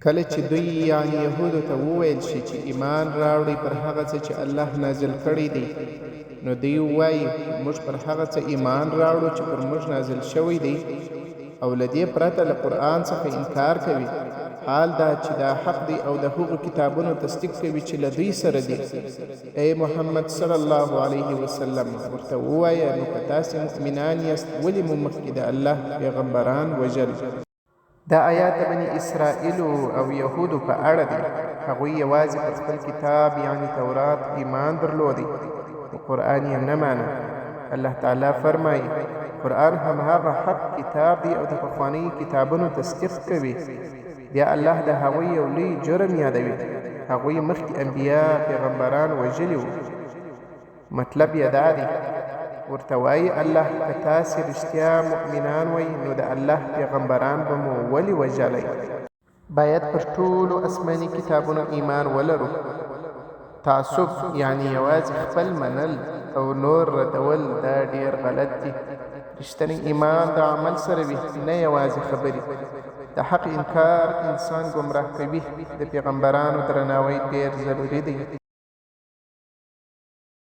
کله چې دوی یعنې یهودو ته وویل شي چې ایمان راوړئ پر هغه څه چې الله نازل کړی دی، نو دوی وایي، موږ پر هغه څه ایمان راوړو چې پر موږ نازل شوی دی، او له دې پرته له قرآن څخه انکار کوي، حال دا چې دا حق دی او د هغو کتابونو تصدیق کوي چې له دوی سره دي. ای محمد صلی الله علیه وسلم! ورته ووایه، نو که تاسې مؤمنان یاست ولې مو مخکې د الله پیغمبران وژل؟ دا آیات د بني اسرائیلو او یهودو په اړه دی. هغوی یوازې پر خپل کتاب یعنې تورات ایمان درلودی، خو قرآن یې نه مانه. الله تعالی فرمایي، قرآن هماغه حق کتاب دی او د پخوانیو کتابونو تصدیق کوي. بیا الله د هغوی یو لوی جرم یادوي، هغوی مخکې انبیا، پیغمبران، وژلي وو. مطلب یې دا دی، ورته وایي الله که تاسې رښتیا مؤمنان وئ نو د الله پیغمبران به مو ولې وژلی؟ باید پر ټولو اسماني کتابونو ایمان ولرو. تعصب یعنې یوازې خپل منل او نور ردول دا ډېر غلط دي. رښتنی ایمان د عمل سره وي نه یوازې خبرې. د حق انکار انسان ګمراه کوي. د پیغمبرانو درناوی ډېر ضروري دی.